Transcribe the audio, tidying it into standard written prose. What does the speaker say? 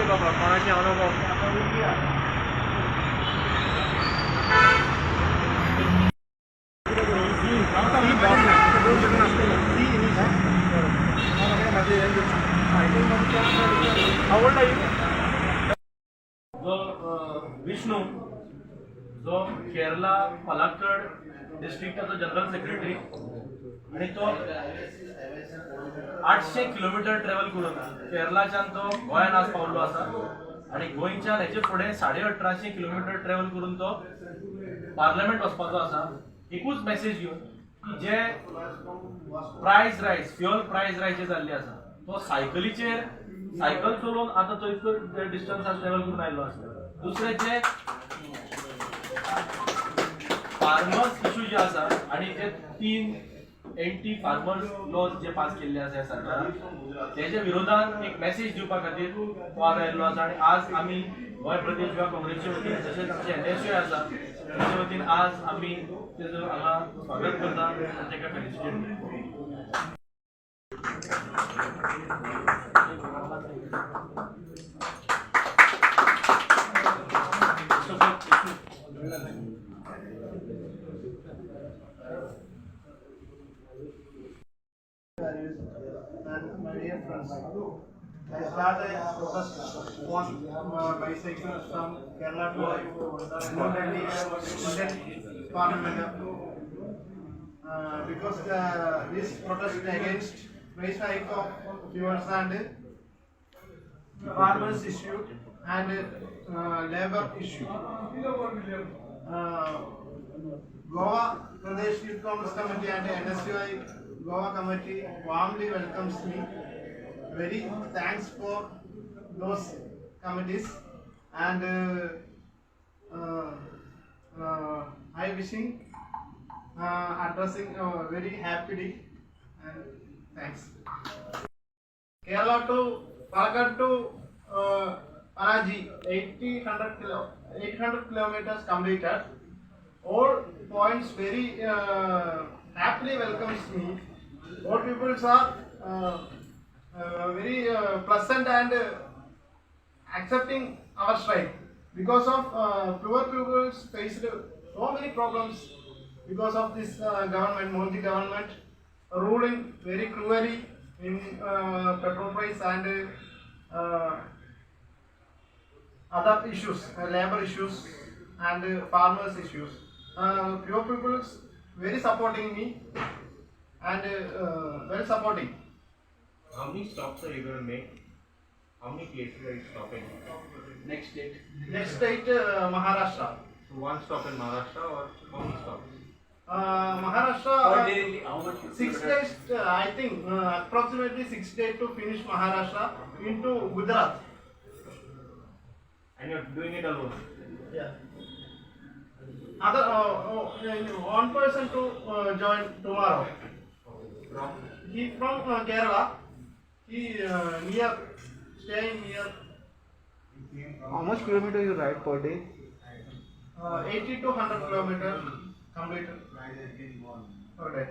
बाबा कोणाचें हांव नको. How old are you? जो विष्णू जो केरला पलाक्कड डिस्ट्रिक्टाचो जनरल सेक्रेटरी आणि तो 800 किलोमिटर ट्रॅव्हल करून केरलाच्यान तो गोंयान आज पावल्लो आसा आणि गोंयच्यान हेचे फुडें 1850 किलोमिटर ट्रॅव्हल करून तो पार्लमेंट वचपाचो आसा. एकूच मॅसेज घेवन की जे price rise, fuel price rise जे जाल्ली आसा, तो सायकलीचेर सायकल चलोवन आतां तो इतलो डिस्टन्स आज ट्रॅव्हल करून आयिल्लो आसा. दुसरें जे फार्मर्स इशू जे आसा आणि जे 3 एंटी फार्मर्स लॉज जे पास केल्ले आसा ह्या सरकारान, तेच्या विरोधान एक मॅसेज दिवपा खातीर तो आज आयिल्लो आसा. आनी आज आमी गोंय प्रदेश युवा काँग्रेसचे वतीन तशेंच आमचे एनएसयू आसा तेचे वतीन आज आमी तेजो हांगा स्वागत करता आनी ताका फेलिसिटेट करता. And my dear friends, I start a protest on bicycle from Kerala to New Delhi, Indian Parliament. Because this protest against price hike of fuels and farmers issue and labor issue. Goa Pradesh Youth Congress Committee and NSUI Goa Committee warmly welcomes me. Very thanks for those committees and I wishing addressing very happily and thanks. Kerala to Palakkad to Panaji 800 kilometers completed. All points very happily welcomes me. All peoples are very pleasant and accepting our strike. Because of poor peoples faced so many problems because of this government, Modi government ruling very cruelly in petrol price and other issues, labor issues and farmers issues. Pure peoples very supporting me and well supporting. How many stops are you going to make? How many places are you stopping? Next date. Next state, Maharashtra. So one stop in Maharashtra or how many stops? Maharashtra, Per day, how much? 6 days, I think, approximately 6 days to finish Maharashtra into Gujarat. And you're doing it alone? Yeah. Other oh, one person to join tomorrow. From? He from Kerala. He near staying near. How much kilometer you ride per day? 80 to 100 kilometers completed per day.